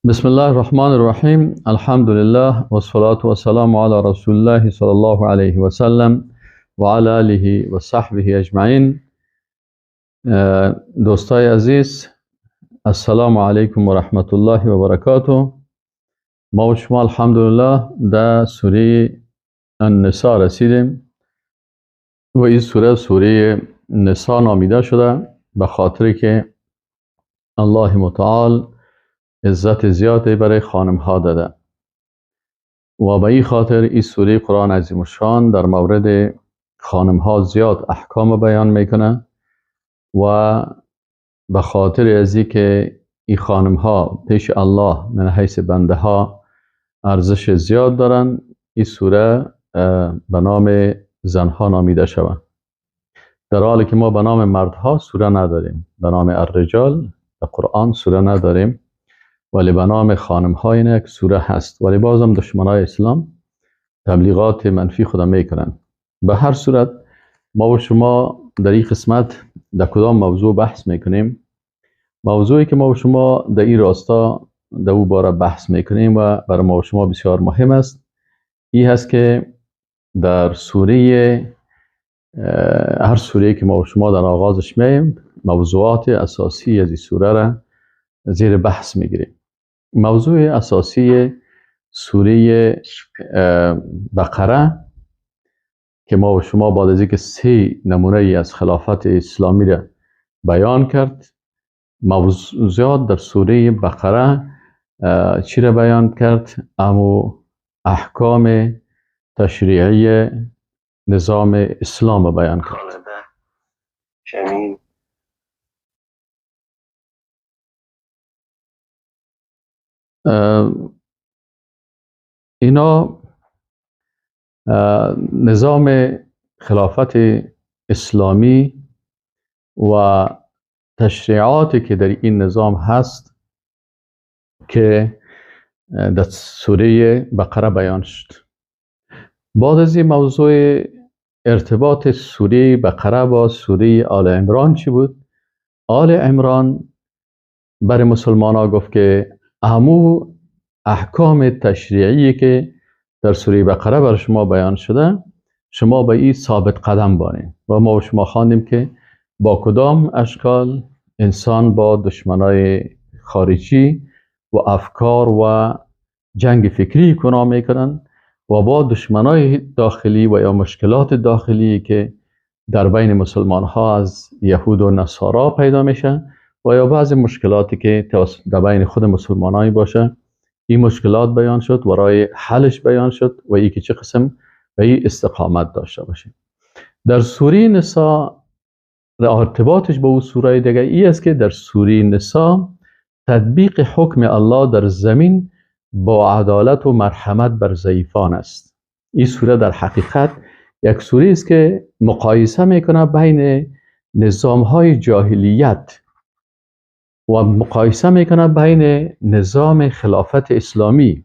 بسم الله الرحمن الرحیم. الحمدلله و الصلاة و السلام علی رسول الله صلی الله علیه و سلم و علی آله و صحبه اجمعین. دوستای عزیز، السلام علیکم و رحمت الله و برکاته. ما و شما الحمدلله در سوره النساء رسیدیم و این سوره سوره نساء نامیده شده به خاطر که الله متعال عزت زیادی برای خانم ها داده و به این خاطر این سوره قرآن عظیم الشان در مورد خانم ها زیاد احکام بیان میکنه و به خاطر از که این خانم ها پیش الله من حیث بنده ها ارزش زیاد دارن، این سوره به نام زنها نامیده شود، در حالی که ما به نام مردها سوره نداریم، به نام الرجال در قرآن سوره نداریم، ولی به نام خانم ها یک سوره هست. ولی بازم دشمنای اسلام تبلیغات منفی خود میکنن. به هر صورت ما و شما در این قسمت در کدام موضوع بحث میکنیم؟ موضوعی که ما و شما در این راستا در او باره بحث میکنیم و برای ما و شما بسیار مهم است، این هست که در سوره، هر سوره که ما و شما در آغازش میایم، موضوعات اساسی از این سوره را زیر بحث میگیریم. موضوع اساسی سوره بقره که ما و شما بعد از اینکه سه نمونه ای از خلافت اسلامی را بیان کرد، موضوعات در سوره بقره چی را بیان کرد؟ اما احکام تشریعی نظام اسلام را بیان کرد. اینا نظام خلافت اسلامی و تشریعاتی که در این نظام هست که در سوره بقره بیان شد. بعد از این موضوع ارتباط سوره بقره با سوره آل عمران چی بود؟ آل عمران برای مسلمان ها گفت که امو احکام تشریعی که در سوره بقره بر شما بیان شده، شما به این ثابت قدم بانید. و ما و شما خواندیم که با کدام اشکال انسان با دشمنای خارجی و افکار و جنگ فکری کنا میکنن و با دشمنای داخلی و یا مشکلات داخلی که در بین مسلمان ها از یهود و نصارا پیدا میشه و یا بعضی مشکلاتی که در بین خود مسلمانایی باشه، این مشکلات بیان شد و رای حلش بیان شد و ای که چه قسم و این استقامت داشته باشه. در سوره نساء ارتباطش با او سوره دیگه ای است که در سوره نساء تطبیق حکم الله در زمین با عدالت و مرحمت بر ضعیفان است. این سوره در حقیقت یک سوره است که مقایسه میکنه بین نظام های جاهلیت و مقایسه میکنه بین نظام خلافت اسلامی،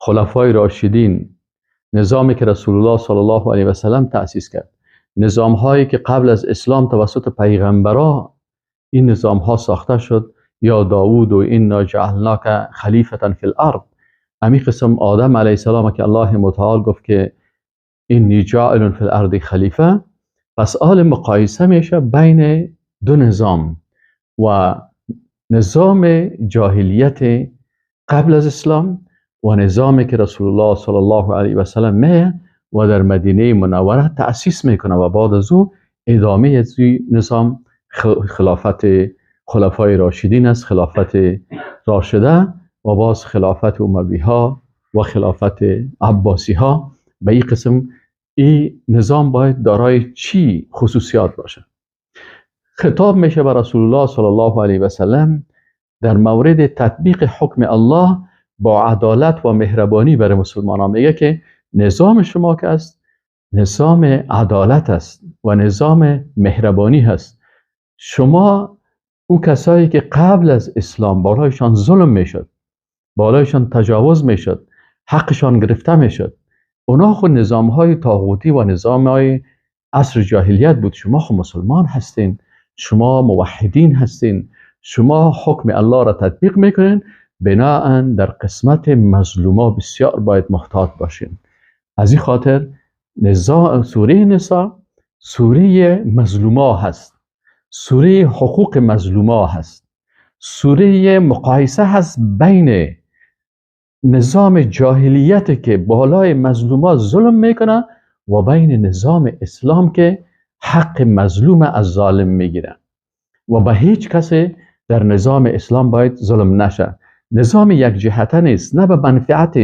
خلفای راشدین، نظامی که رسول الله صلی الله علیه و سلم تأسیس کرد، نظام هایی که قبل از اسلام توسط پیغمبرا این نظام ها ساخته شد، یا داوود و انا جعلناک خلیفة فی الارض، امی قسم آدم علیه السلام که الله متعال گفت که انی جاعل فی الارض خلیفه. پس آل مقایسه میشه بین دو نظام و نظام جاهلیت قبل از اسلام و نظامی که رسول الله صلی الله علیه و سلم میه و در مدینه منوره تأسیس میکنه و بعد از او ادامه از نظام خلافت خلفای راشدین است، خلافت راشده و باز خلافت اموی ها و خلافت عباسی ها. به این قسم این نظام باید دارای چی خصوصیات باشه؟ خطاب میشه به رسول الله صلی الله علیه و سلم در مورد تطبیق حکم الله با عدالت و مهربانی برای مسلمان ها. میگه که نظام شما که است نظام عدالت است و نظام مهربانی هست. شما او کسایی که قبل از اسلام بالایشان ظلم میشد، بالایشان تجاوز میشد، حقشان گرفته میشد، اونا خود نظام های طاغوتی و نظام های عصر جاهلیت بود. شما خود مسلمان هستین، شما موحدین هستین، شما حکم الله را تطبیق میکنین، بناءً در قسمت مظلوما بسیار باید محتاط باشین. از این خاطر سوره نساء سوره مظلوما هست، سوره حقوق مظلوما هست، سوره مقایسه هست بین نظام جاهلیت که بالای مظلوما ظلم میکنه و بین نظام اسلام که حق مظلوم از ظالم میگیره و به هیچ کسی در نظام اسلام باید ظلم نشه. نظام یک جهته نیست، نه به منفعت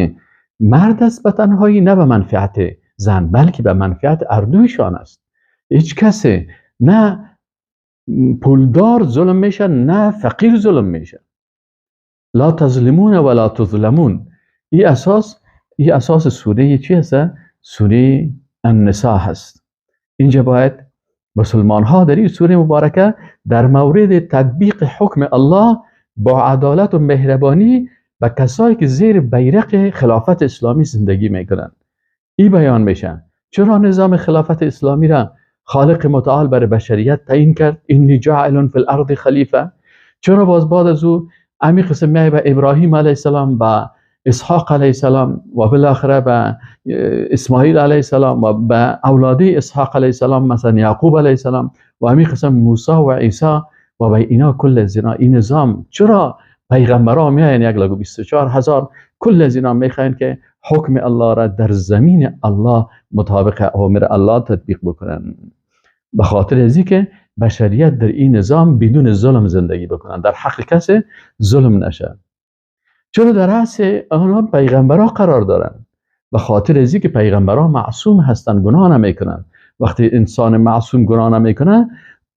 مرد است به تنهایی، نه به منفعت زن، بلکه به منفعت اردویشان است. هیچ کسی نه پولدار ظلم میشه نه فقیر ظلم میشه. لا تظلمون ولا تظلمون. این اساس سوره چی هست؟ سوره النساء هست. اینجا باید مسلمان ها در این سوره مبارکه در مورد تطبیق حکم الله با عدالت و مهربانی به کسایی که زیر بیرق خلافت اسلامی زندگی میکنن این بیان میشن. چرا نظام خلافت اسلامی را خالق متعال بر بشریت تعیین کرد؟ انی جاعل فی الارض خلیفه. چرا باز بعد از او امی قسم میای به ابراهیم علیه السلام، به اسحاق علیه السلام و بالاخره به اسماعیل علیه السلام و به اولاد اسحاق علیه السلام، مثلا یعقوب علیه السلام و امی قسم موسی و عیسی و به اینا کل زنا این نظام. چرا پیغمبران میاین 124,000 کل زنا میخواین که حکم الله را در زمین الله مطابق اوامر الله تطبیق بکنن؟ به خاطر از که بشریت در این نظام بدون ظلم زندگی بکنن، در حق کسی ظلم نشه. چرا در رأس آنها پیغمبرها قرار دارن؟ به خاطر از که پیغمبرها معصوم هستن، گناه نمیکنن. وقتی انسان معصوم گناه نمیکنه،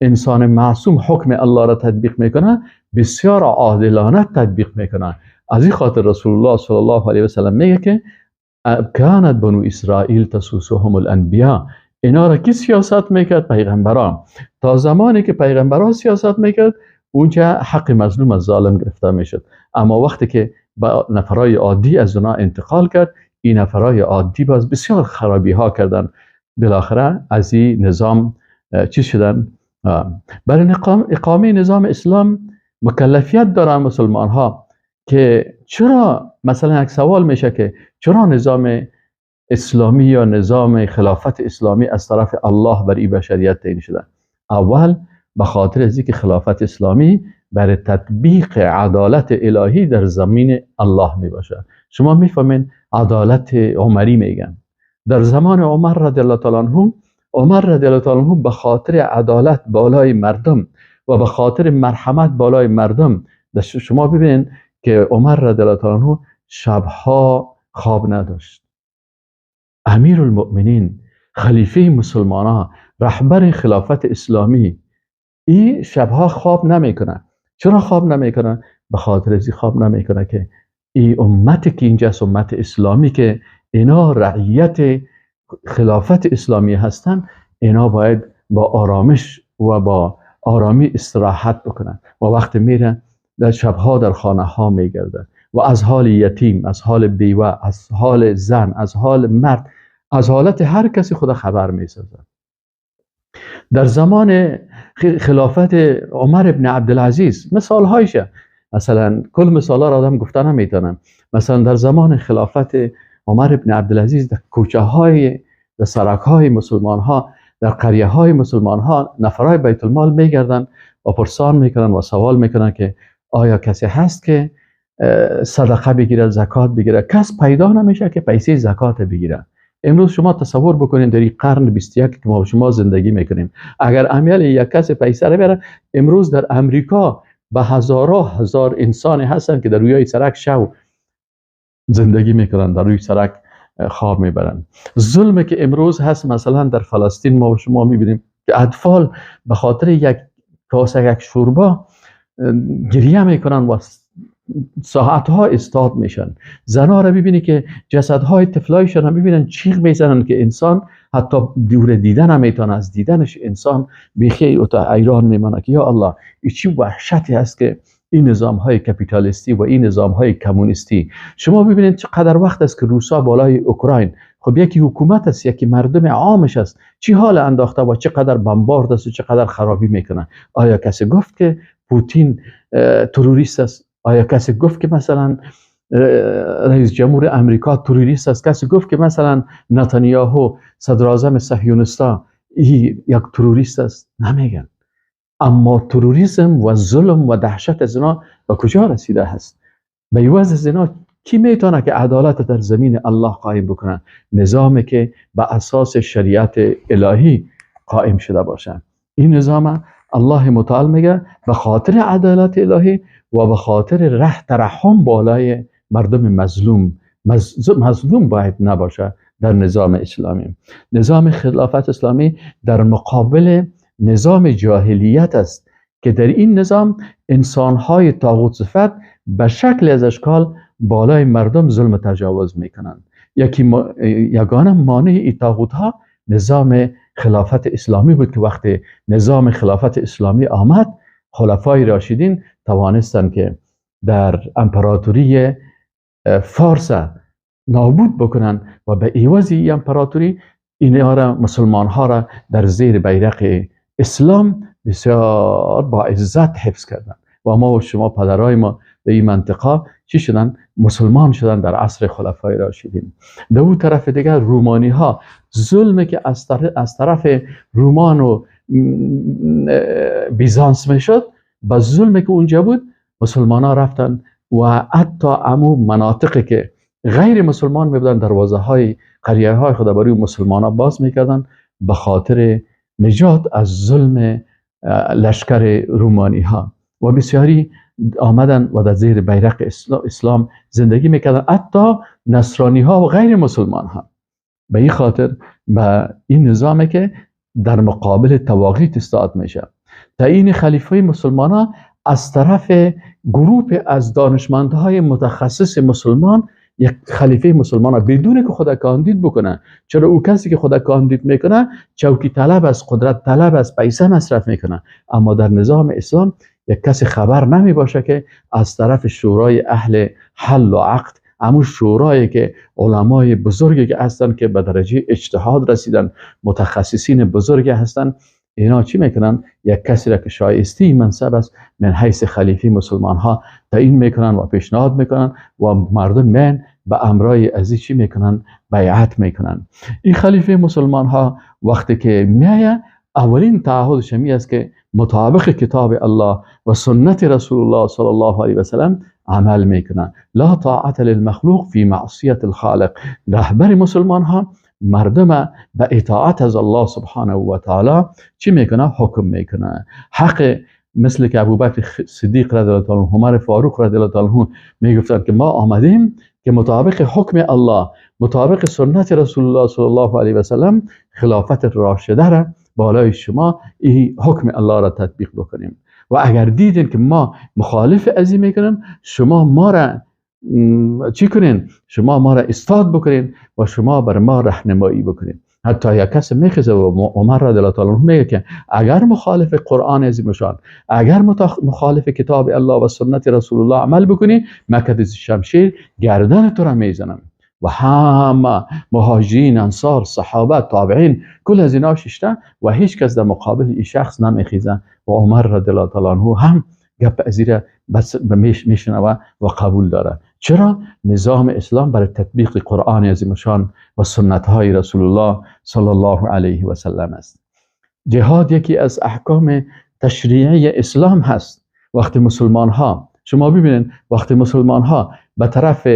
انسان معصوم حکم الله را تطبیق میکنه، بسیار عادلانه تطبیق میکنه. از این خاطر رسول الله صلی الله علیه و سلم میگه که کانت بنو اسرائیل تسوسهم الانبیاء. اینا را کی سیاست میکرد؟ پیغمبران. تا زمانی که پیغمبران سیاست میکرد اونجا حق مظلوم از ظالم گرفته میشد. اما وقتی که با نفرای عادی از اونا انتقال کرد، این نفرای عادی باز بسیار خرابی ها کردن، بالاخره از این نظام چی شدن؟ برای اقامه نظام اسلام مکلفیت دارن مسلمان ها که چرا مثلا یک سوال میشه که چرا نظام اسلامی یا نظام خلافت اسلامی از طرف الله بر این بشریت تعیین شده؟ اول به خاطر از اینکه خلافت اسلامی برای تطبیق عدالت الهی در زمین الله می باشه. شما میفهمین عدالت عمری میگن. در زمان عمر رضی الله تعالی عنه، عمر رضی الله تعالی عنه به خاطر عدالت بالای مردم و به خاطر مرحمت بالای مردم، شما ببینین که عمر رضی الله تعالی عنه شبها خواب نداشت. امیرالمؤمنین، خلیفه مسلمانان، رهبر خلافت اسلامی، این شبها خواب نمیکنه. چرا خواب نمیکنه؟ به خاطر از خواب نمیکنه که این امت که اینجاست، امت اسلامی که اینا رعیت خلافت اسلامی هستن، اینا باید با آرامش و با آرامی استراحت بکنن. و وقت میره در شبها در خانه ها میگرده و از حال یتیم، از حال بیوه، از حال زن، از حال مرد، از حالت هر کسی خدا خبر میسازه. در زمان خلافت عمر ابن عبدالعزیز مثال هایشه، مثلا کل مثال ها را آدم گفته نمیتونم. مثلا در زمان خلافت عمر ابن عبدالعزیز در کوچه های، در سرک های مسلمان ها، در قریه های مسلمان ها، نفرای بیت المال میگردن و پرسان میکنن و سوال میکنن که آیا کسی هست که صدقه بگیره، زکات بگیره؟ کس پیدا نمیشه که پیسه زکات بگیره. امروز شما تصور بکنید در این قرن 21 که ما شما زندگی میکنیم، اگر امیال یک کس پیسه رو بیاره، امروز در امریکا به هزارها هزار انسان هستن که در روی سرک شو زندگی میکنن، در روی سرک خواب میبرن. ظلم که امروز هست مثلا در فلسطین ما شما میبینیم که اطفال به خاطر یک کاسه یک شوربا گریه میکنن و ساعتها استاد میشن. زنها را ببینی که جسدهای طفلایشان هم ببینن چیغ میزنن که انسان حتی دور دیدن هم میتونه، از دیدنش انسان بیخی و تا ایران میمانه که یا الله این چی وحشتی هست که این نظام های کپیتالیستی و این نظام های کمونیستی. شما ببینید چقدر وقت است که روسا بالای اوکراین، خب یکی حکومت است یکی مردم عامش است، چی حال انداخته و چقدر بمبارد است و چقدر خرابی میکنه. آیا کسی گفت که پوتین تروریست است؟ آیا کسی گفت که مثلا رئیس جمهور امریکا تروریست است؟ کسی گفت که مثلا نتانیاهو صدر اعظم صهیونیستا یک تروریست است؟ نمیگن. اما تروریسم و ظلم و دهشت از اینا به کجا رسیده است؟ به عوض از اینا کی میتونه که عدالت در زمین الله قائم بکنه؟ نظامی که به اساس شریعت الهی قائم شده باشه. این نظام الله متعال میگه به خاطر عدالت الهی و به خاطر ره ترحم بالای مردم مظلوم، مظلوم باید نباشه در نظام اسلامی. نظام خلافت اسلامی در مقابل نظام جاهلیت است که در این نظام انسانهای طاغوت صفت به شکل از اشکال بالای مردم ظلم و تجاوز میکنند. یگانه مانع این طاغوت ها نظام خلافت اسلامی بود که وقتی نظام خلافت اسلامی آمد، خلفای راشدین توانستند که در امپراتوری فارس نابود بکنن و به عوض این امپراتوری اینها را، مسلمان ها را در زیر بیرق اسلام بسیار با عزت حفظ کردن. و ما و شما پدرای ما به این منطقه چی شدن؟ مسلمان شدن در عصر خلفای راشدین. در اون طرف دیگر رومانی ها ظلمی که از طرف رومان و بیزانس میشد، با ظلمی که اونجا بود مسلمان ها رفتن و حتی امو مناطقی که غیر مسلمان میبودن دروازه های قریه های خود برای مسلمان ها باز میکردن به خاطر نجات از ظلم لشکر رومانی ها. و بسیاری آمدن و در زیر بیرق اسلام زندگی میکردن، حتی نصرانی ها و غیر مسلمان ها. به این خاطر به این نظامی که در مقابل طواغیت استاد میشه. تعیین خلیفه مسلمان ها از طرف گروپ از دانشمندهای متخصص مسلمان، یک خلیفه مسلمان ها بدون که خود کاندید بکنه. چرا او کسی که خود کاندید میکنه چوکی طلب از قدرت طلب از پیسه مصرف میکنه، اما در نظام اسلام یک کسی خبر نمی باشه که از طرف شورای اهل حل و عقد، همون شورایی که علمای بزرگی که هستن که به درجه اجتهاد رسیدن، متخصصین بزرگی هستن، اینا چی میکنن؟ یک کسی را که شایسته منصب است من حیث خلیفه مسلمان ها تعیین میکنن و پیشنهاد میکنن و مردم من به امرای ازی چی میکنن؟ بیعت میکنن. این خلیفه مسلمان ها وقتی که میایه اولین تعهدش همی است که مطابق کتاب الله و سنت رسول الله صلی الله علیه و سلم عمل میکنن. لا طاعت للمخلوق فی معصیت الخالق. رهبر مسلمان ها مردم به اطاعت از الله سبحانه و تعالی چی میکنه؟ حکم میکنه. حق مثل که ابوبکر صدیق رضی الله عنه، عمر فاروق رضی الله عنه میگفتند که ما آمدیم که مطابق حکم الله، مطابق سنت رسول الله صلی الله علیه و سلم خلافت راشده را بالای شما این حکم الله را تطبیق بکنیم و اگر دیدین که ما مخالف ازی میکنیم شما ما را چی کنین؟ شما ما را استاد بکنین و شما بر ما راهنمایی بکنین. حتی یک کس میخیزه و عمر رضی الله تعالی عنه میگه که اگر مخالف قرآن عظیم شان، اگر مخالف کتاب الله و سنت رسول الله عمل بکنی، مکد شمشیر گردن تو را میزنم. و همه مهاجرین، انصار، صحابه، تابعین کل از اینا ششته و هیچ کس در مقابل این شخص نمیخیزه و عمر رضی الله تعالی عنه هم گپ ازیره بس میشنوه و قبول داره. چرا؟ نظام اسلام برای تطبیق قرآن عظیم شان و سنت های رسول الله صلی الله علیه و سلم است. جهاد یکی از احکام تشریعی اسلام هست. وقتی مسلمان ها، شما ببینید وقتی مسلمان ها به طرف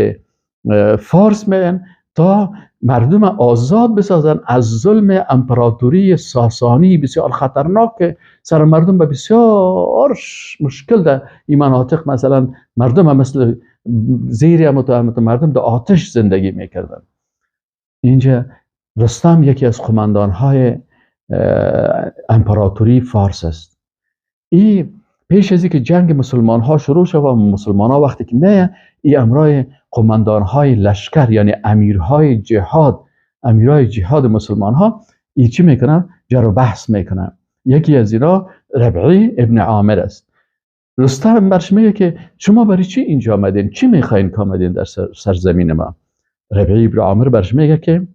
فارس میرن تا مردم آزاد بسازن از ظلم امپراتوری ساسانی بسیار خطرناک که سر مردم به بسیار مشکل در این مناطق، مثلا مردم هم مثل زیر مردم در آتش زندگی میکردن. اینجا رستم یکی از قماندانهای امپراتوری فارس است. این پیش از اینکه جنگ مسلمان ها شروع شد و مسلمان ها وقتی که میه این امرای قماندان های لشکر، یعنی امیرهای جهاد، امیرهای جهاد مسلمان ها، ای چی میکنن؟ جر و بحث میکنن. یکی از اینا ربعی ابن عامر است. رستم برش میگه که شما برای چی اینجا آمدین؟ چی میخواین که آمدین در سرزمین ما؟ ربعی ابن عامر برش میگه که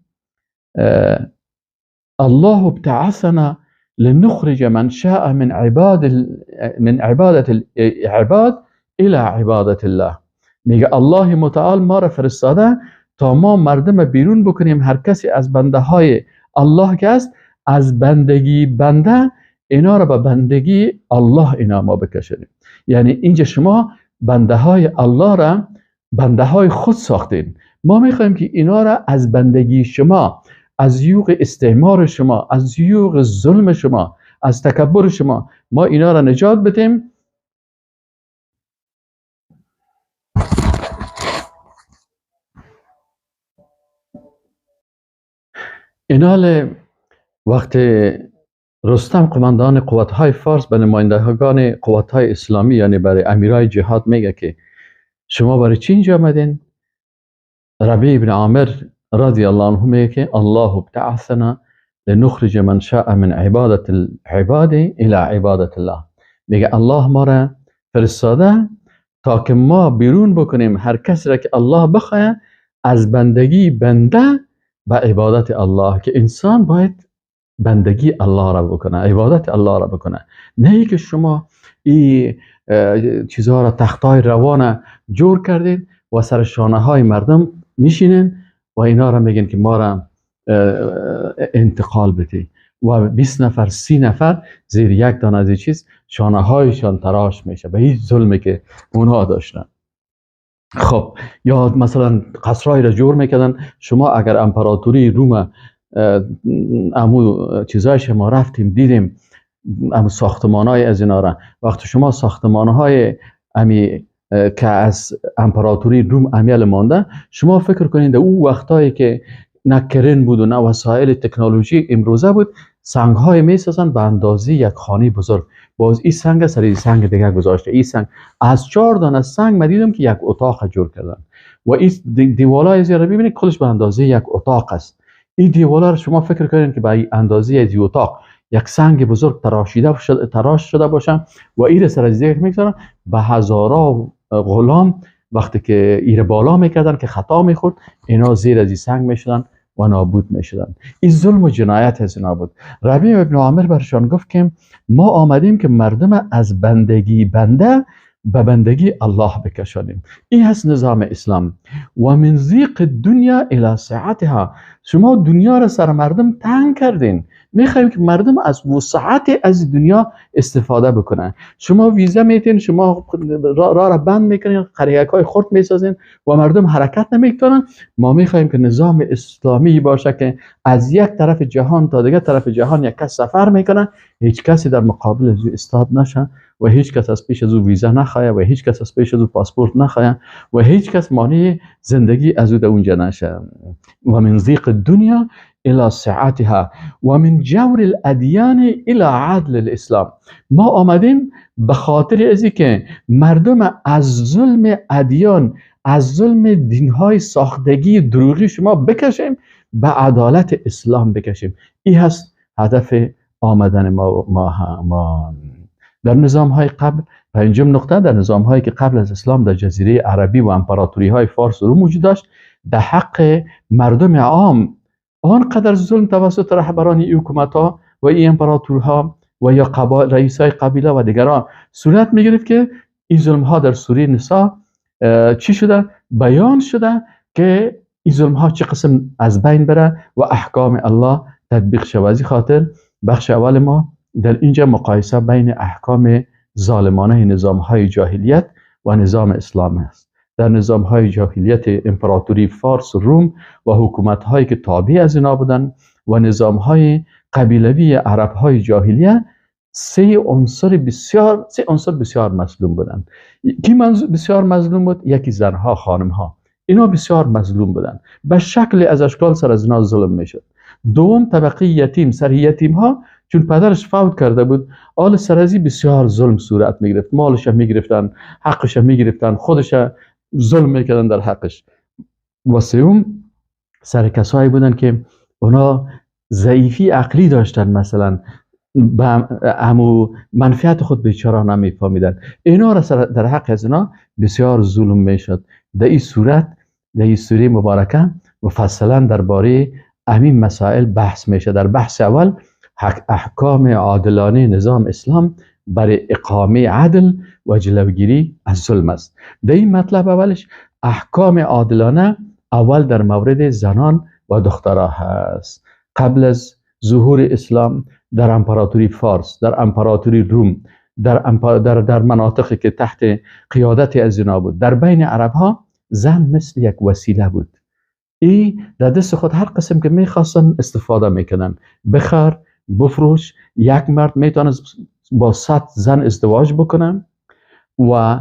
الله ابتعثنا لنخرج من شاء من عباد من عبادة العباد الى عبادت الله. میگه الله متعال ما را فرستاده تا ما مردم بیرون بکنیم، هر کسی از بنده های الله که است از بندگی بنده اینا را به بندگی الله اینا ما بکشیم. یعنی اینجا شما بنده های الله را بنده های خود ساختین، ما میخوایم که اینا را از بندگی شما، از یوغ استعمار شما، از یوغ ظلم شما، از تکبر شما، ما اینا را نجات بدیم. اینال وقت رستم قماندان قوت‌های فارس به نمایندگان قوت‌های اسلامی یعنی برای امیرای جهاد میگه که شما برای چی اینجا آمدین؟ ربیع بن عامر رضی الله عنه میگه که الله ابتعثنا لنخرج من شاء من عبادت العباد الى عبادت الله. میگه الله ما را فرستاده تا که ما بیرون بکنیم هر کسی را که الله بخواه از بندگی بنده به عبادت الله، که انسان باید بندگی الله را بکنه، عبادت الله را بکنه، نه که شما این چیزها را تختای روانه جور کردین و سر شانه های مردم میشینین و اینا را میگن که ما را انتقال بدی و 20 نفر 30 نفر زیر یک دانه از این چیز شانه هایشان تراش میشه به هیچ ظلمی که اونها داشتن. خب یا مثلا قصرهایی را جور میکردن، شما اگر امپراتوری روم امو چیزای شما رفتیم دیدیم امو ساختمان های از اینا را، وقتی شما ساختمان های امی که از امپراتوری روم امیل مانده، شما فکر کنید او وقتایی که نه کرن بود و نه وسایل تکنولوژی امروزه بود، سنگ های میسازن به اندازه یک خانه بزرگ، باز این سنگ سر این سنگ دیگه گذاشته، این سنگ از 4 دانه سنگ ما دیدم که یک اتاق جور کردن و این دیوالای زیر ببینید کلش به اندازه یک اتاق است. این دیوالا رو شما فکر کنید که به اندازه از اتاق یک سنگ بزرگ تراش شده باشه و این سر از دیگه میگذارن به هزارا غلام وقتی که ایر بالا میکردن که خطا میخورد اینا زیر از این سنگ میشدن و نابود میشدن. این ظلم و جنایت از اینا بود. ربیع ابن عامر برشان گفت که ما آمدیم که مردم از بندگی بنده به بندگی الله بکشانیم. این هست نظام اسلام. و من ضیق دنیا الی سعتها. شما دنیا را سر مردم تنگ کردین، میخوایم که مردم از وسعت از دنیا استفاده بکنن. شما ویزا میتین، شما راه را بند میکنین، قریه های خرد میسازین و مردم حرکت نمیکنن. ما میخوایم که نظام اسلامی باشه که از یک طرف جهان تا دیگه طرف جهان یک کس سفر میکنه، هیچ کسی در مقابل از او استاد نشه و هیچ کس از پیش از او ویزا نخواه و هیچ کس از پیش از او پاسپورت نخواه و هیچ کس مانع زندگی از او در اونجا نشه. و من ضیق الدنیا الى سعتها و من جور الادیان الى عدل الاسلام. ما آمدیم به خاطر ازی که مردم از ظلم ادیان، از ظلم دینهای ساختگی دروغی شما بکشیم، به عدالت اسلام بکشیم. این هست هدف آمدن ما. در نظام های قبل، پنجم نقطه، در نظام هایی که قبل از اسلام در جزیره عربی و امپراتوری های فارس و روم وجود داشت، در حق مردم عام آنقدر ظلم توسط رهبران این حکومت ها و این امپراتورها و یا رئیس های قبیله و دیگران صورت می گرفت که این ظلم ها در سوره نساء چی شده؟ بیان شده که این ظلم ها چه قسم از بین بره و احکام الله تطبیق شود. از این خاطر بخش اول ما در اینجا مقایسه بین احکام ظالمانه نظام های جاهلیت و نظام اسلام است. در نظام های جاهلیت امپراتوری فارس و روم و حکومت هایی که تابع از اینا بودن و نظام های قبیلوی عرب های جاهلیه، سه عنصر بسیار مظلوم بودن. کی بسیار مظلوم بود؟ یکی زنها، خانم ها، اینا بسیار مظلوم بودن، به شکل از اشکال سر از اینا ظلم میشد. دوم طبقه یتیم، سر یتیم ها چون پدرش فوت کرده بود، آل سرازی بسیار ظلم صورت میگرفت، مالش میگرفتن، حقش میگرفتن، خودش ظلم میکردن در حقش. و سوم سر کسایی بودن که اونا ضعیفی عقلی داشتن، مثلا به امو منفعت خود بیچاره نمیفهمیدن، اینا را در حق از اینا بسیار ظلم میشد. در این صورت، در این سوره مبارکه مفصلا درباره همین مسائل بحث میشه. در بحث اول احکام عادلانه نظام اسلام برای اقامه عدل و جلوگیری از ظلم است. در این مطلب اولش احکام عادلانه اول در مورد زنان و دخترها هست. قبل از ظهور اسلام در امپراتوری فارس، در امپراتوری روم، در مناطقی که تحت قیادت از اینا بود، در بین عرب ها زن مثل یک وسیله بود. ای در دست خود هر قسم که میخواستن استفاده میکنن، بخر بفروش. یک مرد میتونست با 100 زن ازدواج بکنه و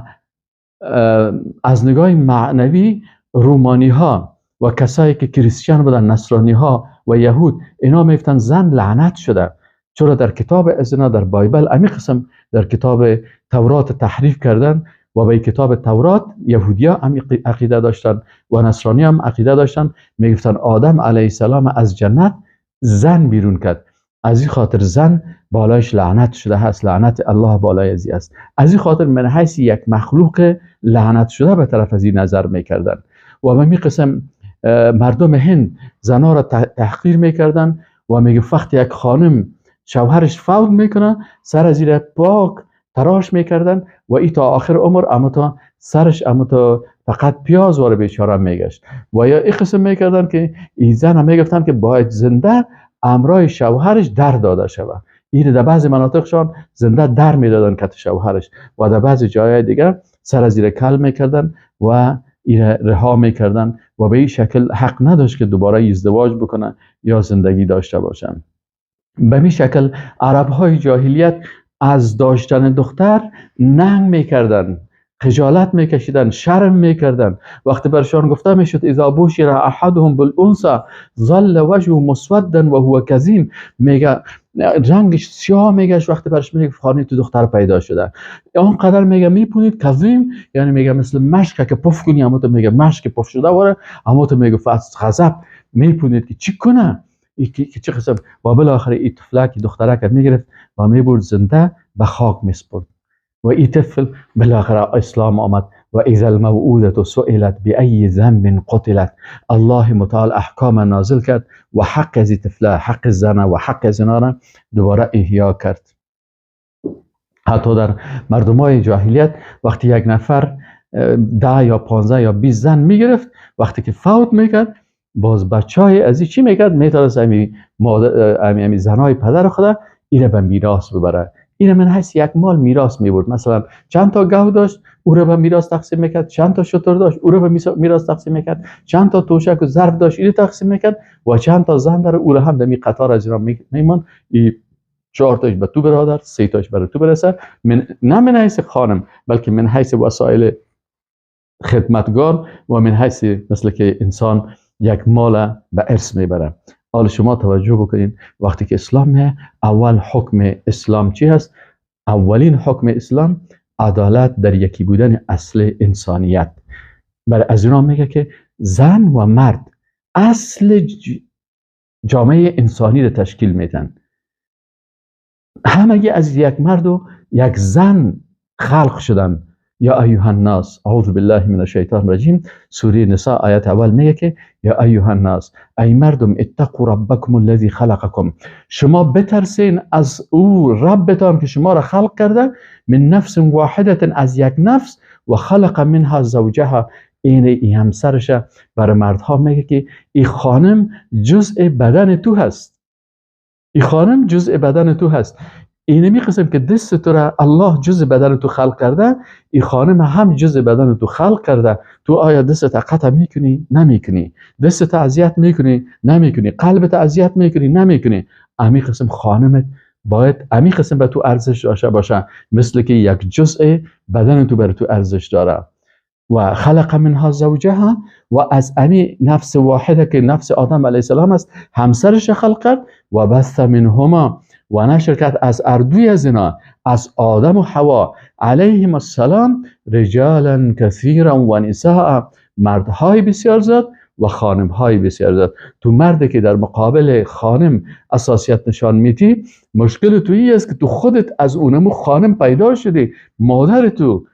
از نگاه معنوی رومانی ها و کسایی که کریستیان بودن، نصرانی ها و یهود، اینا میگفتن زن لعنت شده. چرا در کتاب از اینا در بایبل امی قسم در کتاب تورات تحریف کردن و به کتاب تورات یهودیا هم عقیده داشتن و نصرانی هم عقیده داشتن، میگفتن آدم علیه السلام از جنت زن بیرون کرد، از این خاطر زن بالایش لعنت شده هست، لعنت الله بالای ازی است. از این خاطر من حیث یک مخلوق لعنت شده به طرف از این نظر میکردن. و به می قسم مردم هند زنها را تحقیر میکردن و میگه وقتی یک خانم شوهرش فوت میکنه سر از زیر پاک تراش میکردن و ای تا آخر عمر اما تا سرش اما تا فقط پیاز واره بیچاره میگشت. و یا ای قسم میکردن که این زن هم میگفتن که باید زنده امرای شوهرش در داده شود. این در بعضی مناطقشان زنده در میدادن کت شوهرش و در بعضی جای دیگر سر از زیر کل میکردن و این رها میکردن و به این شکل حق نداشت که دوباره ازدواج بکنه یا زندگی داشته باشن. به این شکل عرب های جاهلیت از داشتن دختر ننگ میکردن، خجالت میکشیدن، شرم میکردن. وقتی برشان گفته میشد اذا بشر احدهم بالانثى ظل وجهه مسودا و هو کظیم، میگه رنگش سیاه میگشت وقتی برش میگه خانه تو دختر پیدا شده. آنقدر میگه میپونید کظیم، یعنی میگه مثل مشک که پف کنی، اما تو میگه مشک پف شده واره، اما تو میگه غضب میپونید که چی کنه، که چه قسم. و بالاخره این طفلک دخترک میگرفت و میبرد زنده به خاک میسپرد. و این طفل بالاخره اسلام آمد و اذا الموءودة سئلت بأي ذنب قتلت. الله متعال احکام نازل کرد و حق از طفله، حق زنه و حق زنا را دوباره احیا کرد. حتی در مردمای جاهلیت وقتی یک نفر 10 یا 15 یا 20 زن میگرفت، وقتی که فوت میکرد باز بچه از این چی میکرد؟ میتونست امی زنای پدر خدا ایره به میراث ببره. اینه من حیث یک مال میراث میبرد. مثلا چند تا گاو داشت او رو به میراث تقسیم میکرد، چند تا شتر داشت او رو به میراث تقسیم میکرد، چند تا توشک و ظرف داشت اینو تقسیم میکرد و چند تا زن داره او رو هم در می قطار از اینا میموند. ای 4 تاش به تو برادر، 3 تاش برای تو برسه. من نه من حیث خانم بلکه من حیث وسایل خدمتگار و من حیث مثل که انسان یک مال به ارث میبره. حالا شما توجه بکنید وقتی که اسلام میه، اول حکم اسلام چی هست؟ اولین حکم اسلام عدالت در یکی بودن اصل انسانیت. برای از اینا میگه که زن و مرد اصل جامعه انسانی رو تشکیل میدن. همگی از یک مرد و یک زن خلق شدن. یا ایها الناس، اعوذ بالله من الشیطان الرجیم، سوره نساء آیت اول میگه که یا ایها الناس، ای مردم، اتقوا ربکم الذی خلقکم، شما بترسین از او ربتان که شما را خلق کرده، من نفس واحده، از یک نفس، و خلق منها زوجها، این همسرش. برای مردها میگه که این خانم جزء بدن تو هست، این خانم جزء بدن تو هست. اینمی قسم که دست تو را الله جزء بدن تو خلق کرده، این خانم هم جزء بدن تو خلق کرده. تو آیا دست قطع میکنی؟ نمیکنی. دست اذیت میکنی؟ نمیکنی. قلبت اذیت میکنی؟ نمیکنی. امی قسم خانمت باید امی قسم به تو ارزش داشته باشه، مثل که یک جزء بدن تو بر تو ارزش داره. و خلق منها زوجها، و از امی نفس واحده که نفس آدم علیه السلام است همسرش خلق کرد، و بث منهما، و نشر کرد از اردوی از اینا، از آدم و حوا علیهم السلام، رجالا کثیرا و نساء، مردهای بسیار زیاد و خانمهای بسیار زیاد. تو مردی که در مقابل خانم اساسیت نشان میدی، مشکل تو این است که تو خودت از اونمو خانم پیدا شدی. مادر تو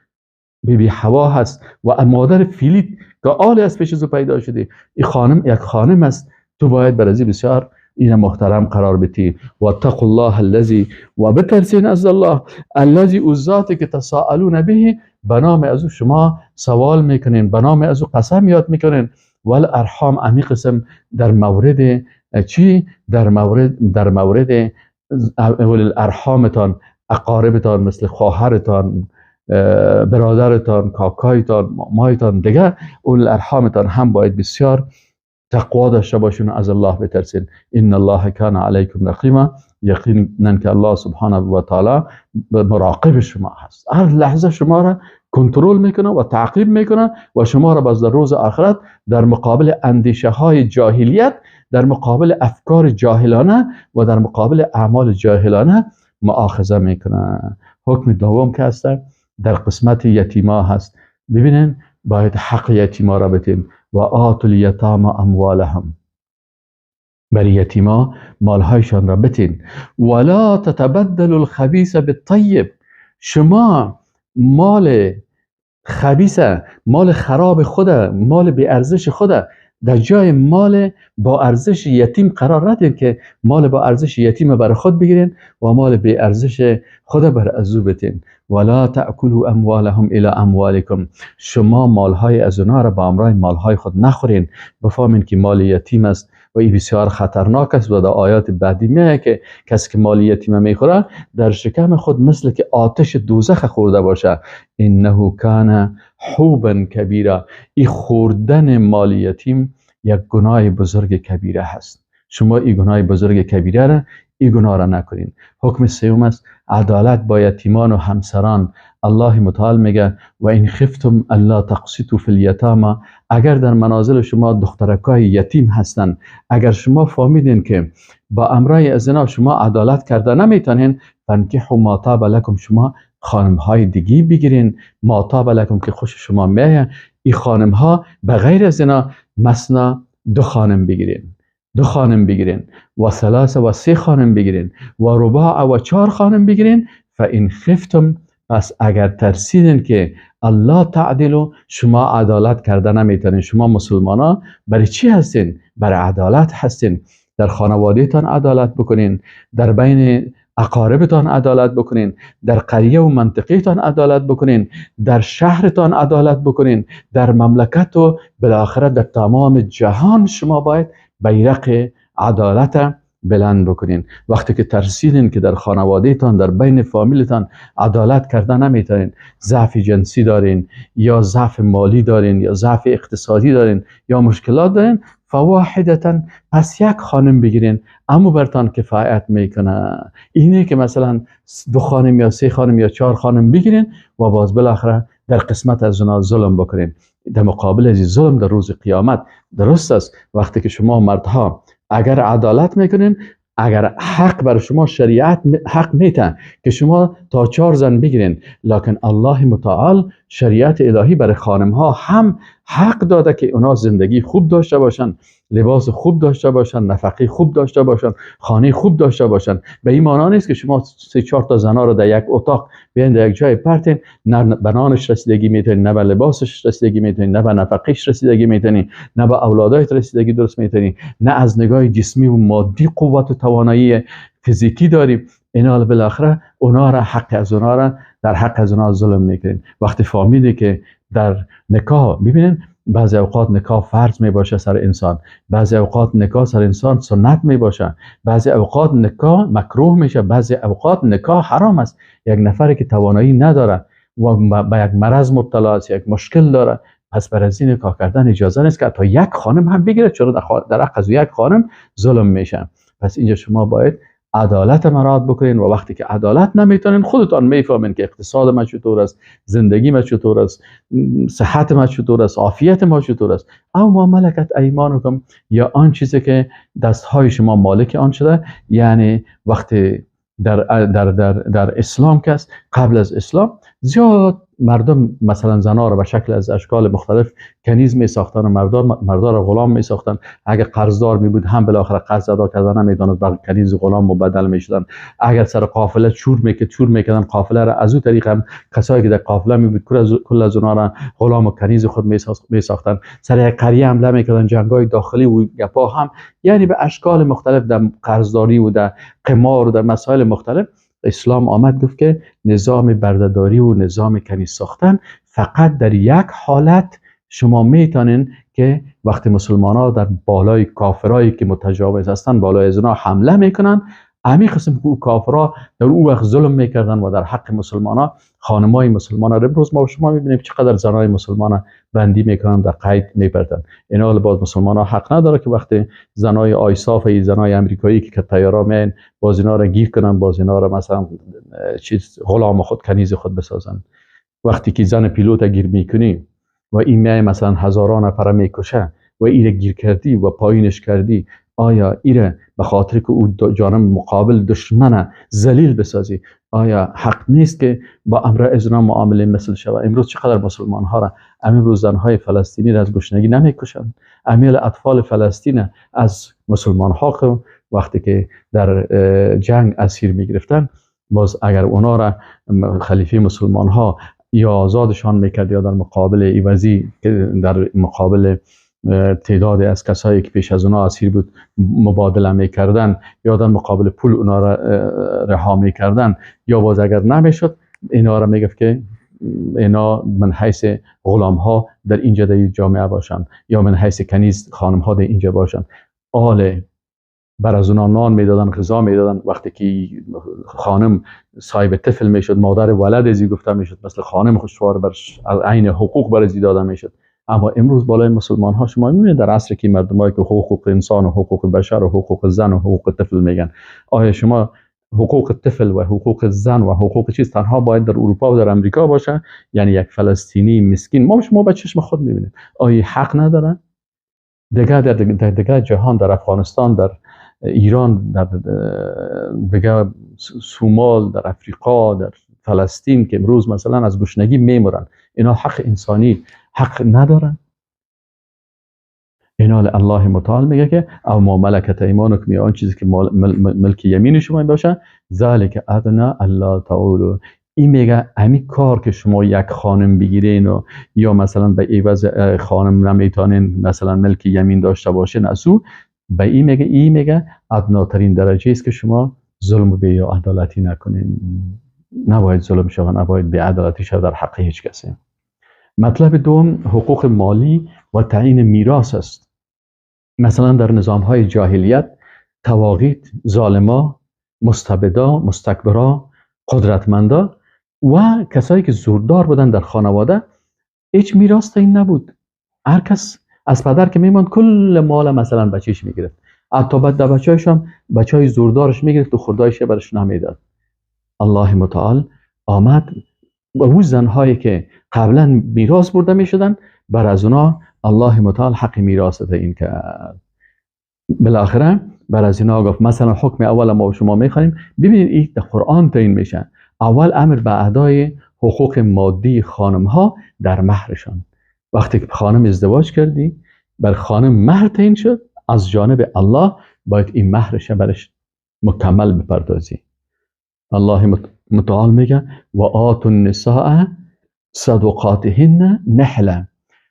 بی بی حوا هست و مادر فیلیت که آل از پیش از او پیدا شدی. این خانم یک خانم است، تو باید برازی بسیار این محترم قرار بدی. و اتقوا الله الذی، و بترسین از الله، الذی او ذاتی که تساءلون به، به نام از او شما سوال میکنین، به نام از او قسم یاد میکنین. والارحام، امی قسم در مورد چی؟ در مورد الارحامتان، اقاربتان، مثل خواهرتان، برادرتان، کاکایتان، مامایتان، دیگر اول ارحامتان هم باید بسیار تقوا داشته باشین و از الله بترسین. ان الله کان علیکم رقیبا، یقینا که الله سبحانه و تعالی مراقب شما هست، هر لحظه شما را کنترل میکنه و تعقیب میکنه و شما را باز در روز آخرت در مقابل اندیشه های جاهلیت، در مقابل افکار جاهلانه و در مقابل اعمال جاهلانه مؤاخذه میکنه. حکم دوم که هست در قسمت یتیما هست. ببینین باید حق یتیما را بدین. و آتوا الیتاما اموالهم، برای یتیما مالهایشان را بتین. ولا تتبدلوا الخبیث بالطیب، شما مال خبیث، مال خراب خود، مال بی ارزش خود در جای مال با ارزش یتیم قرار ندین که مال با ارزش یتیم برای خود بگیرین و مال بی ارزش خود بر ازو بتین. ولا تأکلوا اموالهم الی اموالکم، شما مالهای از اونا را با امرای مالهای خود نخورین. بفهمین که مال یتیم است و این بسیار خطرناک است و در آیات بعدی میگه که کسی که مال یتیم میخوره در شکم خود مثل که آتش دوزخ خورده باشه. انه کان حوبا کبیرا، این خوردن مال یتیم یک گناه بزرگ کبیره هست. شما این گناه بزرگ کبیره را، این گناه را نکنین. حکم سوم است عدالت با یتیمان و همسران. الله متعال میگه و این خفتم الا تقسطوا فی الیتاما، اگر در منازل شما دخترکای یتیم هستند، اگر شما فهمیدین که با امرای از اینا شما عدالت کرده نمیتونین، فانکحوا ما طاب لکم، شما خانم های دیگی بگیرین، ما طاب لکم که خوش شما میایه. این خانم ها به غیر از اینا مثلا 2 خانم بگیرین، 2 خانم بگیرین، و 3 و 3 خانم بگیرین، و 4 و 4 خانم بگیرین. فان خفتم، پس اگر ترسیدین که الله تعدلو، شما عدالت کرده نمیتونین. شما مسلمان ها برای چی هستین؟ برای عدالت هستین. در خانوادهتان عدالت بکنین، در بین اقاربتان عدالت بکنین، در قریه و منطقهتان عدالت بکنین، در شهرتان عدالت بکنین، در مملکت و بالاخره در تمام جهان شما باید بیرق عدالت بلند بکنین. وقتی که ترسیدین که در خانوادهتان، در بین فامیلتان عدالت کرده نمیتونین، ضعف جنسی دارین یا ضعف مالی دارین یا ضعف اقتصادی دارین یا مشکلات دارین، فواحدتا، پس یک خانم بگیرین، اما برتان کفایت میکنه. اینه که مثلا 2 خانم یا 3 خانم یا 4 خانم بگیرین و باز بالاخره در قسمت از اونا ظلم بکنین. در مقابل از ظلم در روز قیامت درست است. وقتی که شما مردها اگر عدالت میکنین، اگر حق بر شما شریعت حق میتن که شما تا 4 زن بگیرین، لکن الله متعال شریعت الهی برای خانم ها هم حق داده که اونا زندگی خوب داشته باشن، لباس خوب داشته باشن، نفقه خوب داشته باشن، خانه خوب داشته باشن. به این معنا نیست که شما 3-4 تا زنا رو در یک اتاق بیاین در یک جای پرتین، نه به نانش رسیدگی میتونین، نه به لباسش رسیدگی میتونین، نه به نفقهش رسیدگی میتونین، نه به اولادایت رسیدگی درست میتونین، نه از نگاه جسمی و مادی قوت و توانایی فیزیکی داریم. اینا بالاخره اونا را حق از اونا را در حق از اونا ظلم میکنین. وقتی فهمیدی که در نکاح، میبینین بعضی اوقات نکاح فرض می باشه سر انسان، بعضی اوقات نکاح سر انسان سنت می باشه، بعضی اوقات نکاح مکروه میشه، بعضی اوقات نکاح حرام است. یک نفری که توانایی نداره و به یک مرض مبتلا است، یک مشکل داره، پس بر از این نکاح کردن اجازه نیست که تا یک خانم هم بگیره، چرا در حق از یک خانم ظلم میشه. پس اینجا شما باید عدالت مراد بکنین و وقتی که عدالت نمیتونین، خودتان میفهمین که اقتصاد ما چطور است، زندگی ما چطور است، صحت ما چطور است، عافیت ما چطور است. او ما ملکت ایمانکم، یا آن چیزی که دستهای شما مالک آن شده، یعنی وقتی در در در در اسلام که است، قبل از اسلام زیاد مردم مثلا زنا را به شکل از اشکال مختلف کنیز می ساختن و مردا را غلام می ساختن. اگر قرضدار می بود هم بالاخره قرض ادا کردن نمیدانست، بر کنیز غلام مبدل می شدن. اگر سر قافله چور میکردن قافله را، از او طریق هم کسایی که در قافله می بود کل از اونها را غلام و کنیز خود می ساختن. سر یک قریه حمله میکردن، جنگای داخلی و گپا هم، یعنی به اشکال مختلف در قرضداری و در قمار و در مسائل مختلف. اسلام آمد گفت که نظام بردهداری و نظام کنیز ساختن فقط در یک حالت شما میتونین که وقتی مسلمان ها در بالای کافرایی که متجاوز هستن بالای از اونا حمله میکنن، همین قسم که او کافرها در او وقت ظلم میکردن و در حق مسلمان ها، خانمای مسلمان ها. امروز ما شما میبینیم چقدر زنای مسلمان بندی میکنن، در قید میپرتن. اینا باز مسلمان ها حق نداره که وقتی زنای آیساف زنای امریکایی که طیارا میان باز اینا را گیر کنن، باز اینا را مثلا چیز غلام خود کنیز خود بسازن. وقتی که زن پیلوت گیر میکنی و این میای مثلا هزاران نفر میکشه و ایره گیر کردی و پایینش کردی، آیا ایره به خاطر که او جانب مقابل دشمن ذلیل بسازی، آیا حق نیست که با امر از اونا معامله مثل شود؟ امروز چقدر مسلمان ها را، امروز زنهای فلسطینی را از گشنگی نمیکشند، امیل اطفال فلسطین از مسلمان ها وقتی که در جنگ اسیر میگرفتن، باز اگر اونا را خلیفه مسلمان ها یا آزادشان میکرد یا در مقابل عوضی که در مقابل تعداد از کسایی که پیش از اونا اسیر بود مبادله میکردن، یا در مقابل پول اونا را رها میکردن، یا باز اگر نمیشد اینا را میگفت که اینا من حیث غلام ها در اینجا در جامعه باشن، یا من حیث کنیز خانم ها در اینجا باشن. آله بر از اونا نان میدادن، غذا میدادن. وقتی که خانم صاحب طفل میشد، مادر ولد ازی گفته میشد، مثل خانم خوشوار بر عین حقوق بر ازی داده میشد. اما امروز بالای مسلمان ها شما میبینید در عصر که مردمایی که حقوق انسان و حقوق بشر و حقوق زن و حقوق طفل میگن، آیا شما حقوق طفل و حقوق زن و حقوق چیز تنها باید در اروپا و در امریکا باشه؟ یعنی یک فلسطینی مسکین ما شما با چشم خود میبینید آیا حق ندارن؟ دیگه در دیگه جهان، در افغانستان، در ایران، در دیگه سومال، در افریقا، در فلسطین که امروز مثلا از گشنگی میمرن، اینا حق انسانی حق ندارن؟ اینا الله متعال میگه که او ما ملکت ایمانکم، یا آن چیزی که ملک یمین شما باشه، ذلک ادنا الا تعولوا. این میگه امی کار که شما یک خانم بگیرین و یا مثلا به عوض خانم نمیتونین مثلا ملک یمین داشته باشین، از او به این میگه، این میگه ادناترین درجه است که شما ظلم و بی‌عدالتی نکنین. نباید ظلم شود، نباید بی‌عدالتی شود در حق هیچ کسی. مطلب دوم حقوق مالی و تعیین میراث است. مثلا در نظام های جاهلیت طواغیت، ظالما، مستبدا، مستکبرا، قدرتمندا و کسایی که زوردار بودن در خانواده، هیچ میراث تعیین نبود. هر کس از پدر که میماند کل مال مثلا بچهش میگرفت، حتی بعد در بچه‌هاش هم بچهای زوردارش میگرفت و خردایش برش نمیداد. الله متعال آمد و او زنهایی که قبلا میراث برده میشدن، بر از اونا الله متعال حق میراث تعیین کرد. بالاخره بر از اینا گفت مثلا حکم اول ما شما میخوانیم، ببینید این در قرآن تعیین میشه. اول امر به ادای حقوق مادی خانم ها در مهرشان. وقتی که خانم ازدواج کردی، بر خانم مهر تعیین شد، از جانب الله باید این مهرش برش مکمل بپردازی. الله متعال میگه و آتوا النساء صدقاتهن نحله.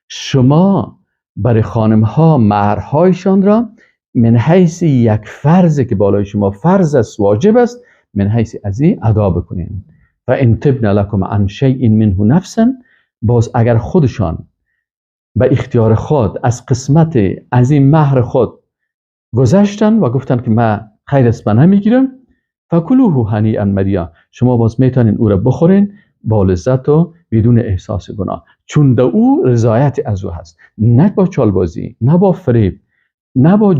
شما برای خانم ها مهرهایشان را من حیث یک فرض که بالای شما فرض است، واجب است، من حیث از این ادا بکنین. و ان طبن لکم عن شیء منه نفسا، باز اگر خودشان به اختیار خود از قسمت از این مهر خود گذشتن و گفتن که من خیر است من نمیگیرم، فکلوه هنیئا مریا، شما باز میتونین او را بخورین با لذت و بدون احساس گناه، چون در او رضایت از او هست، نه با چالبازی، نه با فریب، نه با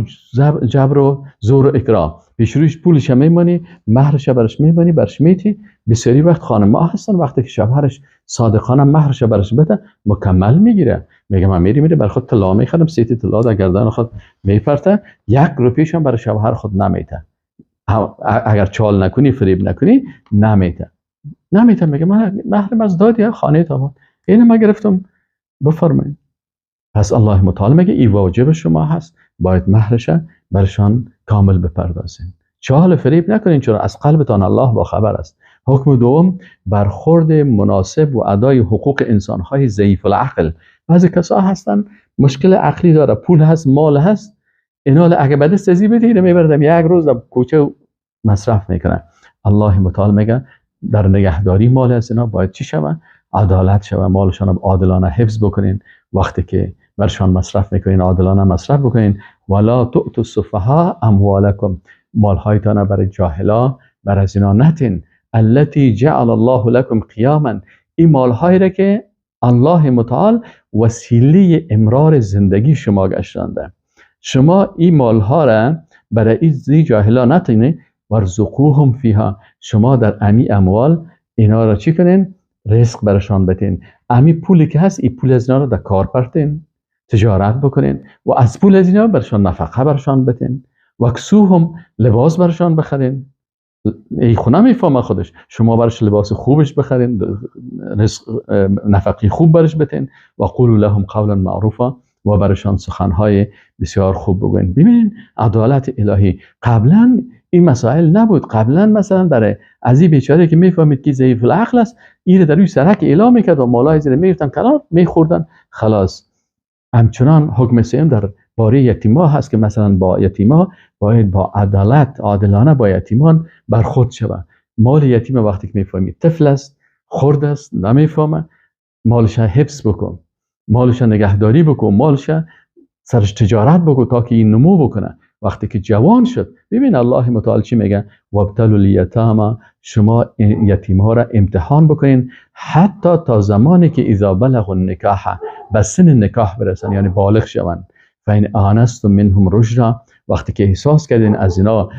جبر و زور و اکراه. پیش رویش پولش میمانی، مهرش برش میمانی، برش میتی. بسیاری وقت خانم ها هستن وقتی که شوهرش صادقانه مهرش برش بده مکمل میگیره، میگه من میری بر خود طلا میخرم، سیتی طلا در گردن خود میپرته، یک روپیش هم برای شوهر خود نمیته. اگر چال نکنی، فریب نکنی، نمیته. نمیتم، میگه من مهرم از دادی خانه تا اینو ما گرفتم، بفرمایید. پس الله متعال میگه ای واجب شما هست، باید مهرش برشان کامل بپردازین. چال فریب نکنین، چون از قلبتان الله با خبر است. حکم دوم، برخورد مناسب و ادای حقوق انسانهای ضعیف العقل. بعضی کسا هستن مشکل عقلی داره، پول هست، مال هست، اینا اگه به دست ازی بدی اینو میبردم یک روز در کوچه مصرف میکنن. الله متعال میگه در نگهداری مال از اینا باید چی شوه؟ عدالت شوه، مالشان عادلانه حفظ بکنین. وقتی که برشان مصرف میکنین عادلانه مصرف بکنین. ولا تؤتوا السفهاء اموالکم، مالهایتان برای جاهلا بر از اینا نتین. التي جعل الله لكم قیاما، این مالهایی را که الله متعال وسیله امرار زندگی شما گشتانده، شما این مالها را برای این جاهلا نتینه. ورزقوهم فیها، شما در امی اموال اینا را چی کنین؟ رزق برشان بتین. امی پولی که هست این پول از اینا را در کار پرتین، تجارت بکنین و از پول از اینا برشان نفقه برشان بتین. وکسوهم، لباس برشان بخرین. ای خونه میفهمه خودش، شما برش لباس خوبش بخرین، رزق نفقه خوب برش بتین. و قولوا لهم قولا معروفا، و برشان سخنهای بسیار خوب بگوین. ببینین عدالت الهی. قبلا این مسائل نبود. قبلا مثلا برای از این بیچاره که میفهمید که ضعیف العقل است، این در روی سرک اعلام میکرد و مالای زیر میگرفتن کنار میخوردن خلاص. همچنان حکم سوم در باره یتیما هست که مثلا با یتیما باید با عدالت عادلانه با یتیمان برخورد شود. مال یتیم وقتی که میفهمید طفل است، خرد است، نمیفهمه، مالش حفظ بکن، مالش نگهداری بکن، مالش سرش تجارت بکن تا که این نمو بکنه. وقتی که جوان شد، ببین الله متعال چی میگه؟ وابتلوا الیتاما، شما یتیم ها را امتحان بکنین حتی تا زمانی که اذا بلغوا النکاح، به سن نکاح برسن، یعنی بالغ شوند. فان آنستم منهم رشدا، وقتی که احساس کردین از اینا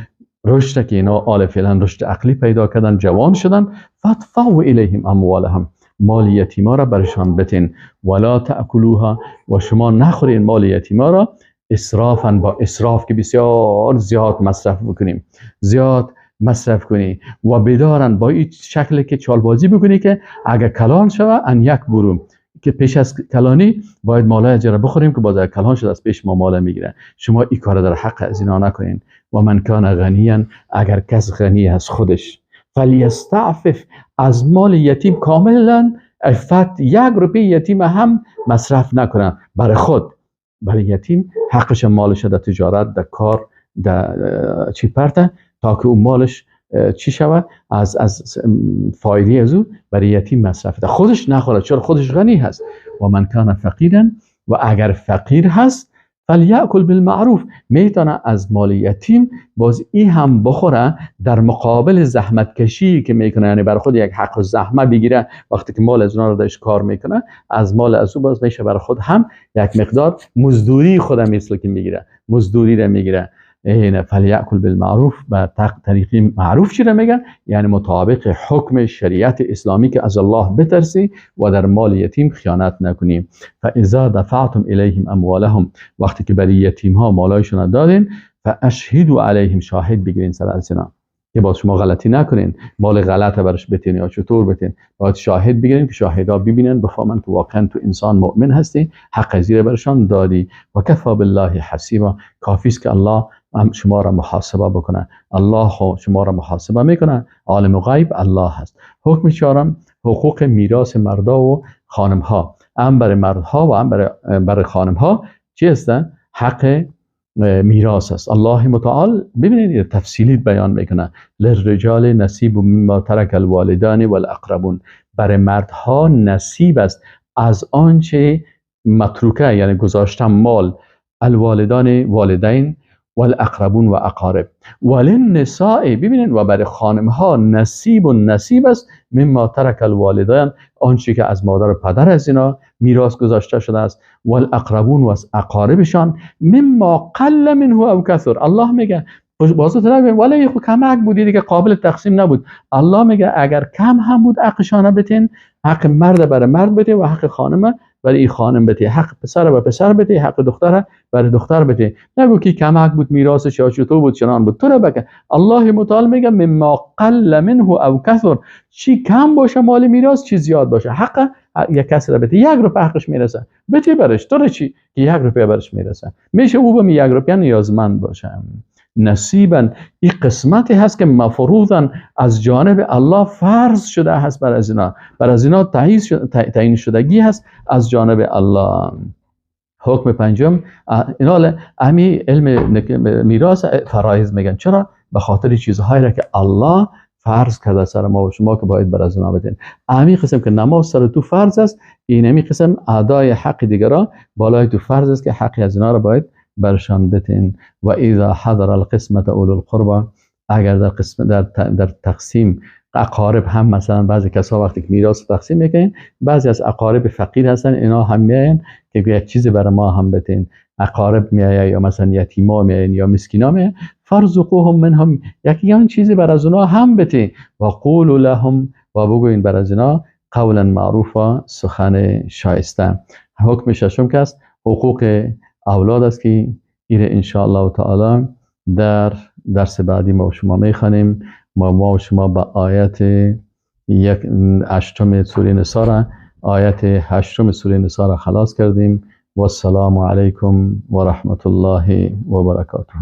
رشد، که اینا آل فعلا رشد عقلی پیدا کردن، جوان شدن، فادفعوا الیهم اموالهم، مال یتیما را برشان بتین. ولا تاکلوها، و شما نخورین مال یتیما را اسرافا، با اسراف که بسیار زیاد مصرف بکنیم، زیاد مصرف کنی و بدارن با این شکل که چالبازی بکنی که اگر کلان شوه ان یک برو، که پیش از کلانی باید مالای اجاره بخوریم که باز اگر کلان شد از پیش ما مال میگیره. شما این کار در حق از اینا نکنین. و من کان غنیا، اگر کس غنی از خودش، فلیستعفف، از مال یتیم کاملا عفت، یک روپی یتیم هم مصرف نکنه برای خود. برای یتیم حقش مالش در تجارت، در کار، در چی پرته، تا که اون مالش چی شود، از فایده از او برای یتیم مصرف ده، خودش نخوره چون خودش غنی هست. و من کان فقیرا، و اگر فقیر هست، فلیأکل بالمعروف، میتونه از مال یتیم باز ای هم بخوره در مقابل زحمت کشی که میکنه، یعنی برای خود یک حق و زحمه بگیره. وقتی که مال از اونها رو داشت کار میکنه، از مال از او باز میشه برای خود هم یک مقدار مزدوری خود مثل که میگیره، مزدوری رو میگیره. اینه فلیأکل بالمعروف، به طریقی معروف چی رو میگن؟ یعنی مطابق حکم شریعت اسلامی که از الله بترسی و در مال یتیم خیانت نکنیم. فاذا دفعتم الیهم اموالهم، وقتی که برای یتیم ها مالایشون دادین، فاشهدوا علیهم، شاهد بگیرین سر از اینا که باز شما غلطی نکنین، مال غلط برش بتین یا چطور بتین، باید شاهد بگیرین که شاهدا ببینن بفهمن که واقعا تو انسان مؤمن هستی، حق زیر برشان دادی. و کفا بالله حسیبا، کافی است که الله شما را محاسبه بکنه. الله شما را محاسبه میکنه، عالم غیب الله هست. حکم چهارم، حقوق میراث مردا و خانم ها، هم برای مردها و هم برای خانم ها چی هستن؟ حق میراث است. الله متعال ببینید تفصیلی بیان میکنه. للرجال نصیب مما ترک الوالدان والاقربون، برای مردها نصیب است از آنچه متروکه، یعنی گذاشتن مال، الوالدان والدین، والاقربون و اقارب، وللنساء، ببینید و برای خانم ها نصیب و نصیب است مما ترک الوالدین، آنچه که از مادر و پدر از اینا میراث گذاشته شده است، والاقربون و از اقاربشان، مما قل منه او کثر. الله میگه بازو طرف ولی خو کمک بودی دیگه، قابل تقسیم نبود. الله میگه اگر کم هم بود حقشان بتین، حق مرد برای مرد بده و حق خانم برای این خانم بده، حق پسر به پسر بده، حق دختر برای دختر بده. نگو که کمک بود میراثش یا چطور بود چنان بود، تو رو بگه. الله متعال میگه مما قل منه او کثر، چی کم باشه مال میراث چی زیاد باشه، حق یک کس را بده. یک روپیه حقش میرسه بده برش، تو رو چی که یک روپیه برش میرسه، میشه او به یک روپیه نیازمند باشه. نصیبا این قسمتی هست که مفروضا از جانب الله فرض شده هست بر از اینا، بر از اینا تعیین شدگی هست از جانب الله. حکم پنجم، اینا امی علم میراث فرایض میگن. چرا؟ به خاطر چیزهایی را که الله فرض کرده سر ما و شما که باید بر از اینا بدین. امی قسم که نماز سر تو فرض است، این امی قسم ادای حق دیگرا بالای تو فرض است که حق از اینا را باید برشان بتین. و اذا حضر القسمت اولو القربى، اگر در قسم در تقسیم اقارب هم، مثلا بعضی کسا وقتی که میراث تقسیم میکنین بعضی از اقارب فقیر هستن، اینا هم میاین که یک چیزی برای ما هم بتین. اقارب میاین یا مثلا یتیما میاین یا مسکینا میاین، فرزقوهم منهم، یکی هم چیزی بر از اونا هم بتین. و قولوا لهم، و بگوین بر از اینا قولا معروفا، سخن شایسته. حکم ششم که است حقوق اولاد است که ایره انشاءالله تعالی در درس بعدی ما و شما میخوانیم. ما و شما به آیت 8 سوره نساء را، آیت 8 سوره نساء را خلاص کردیم. و السلام علیکم و رحمت الله و برکاته.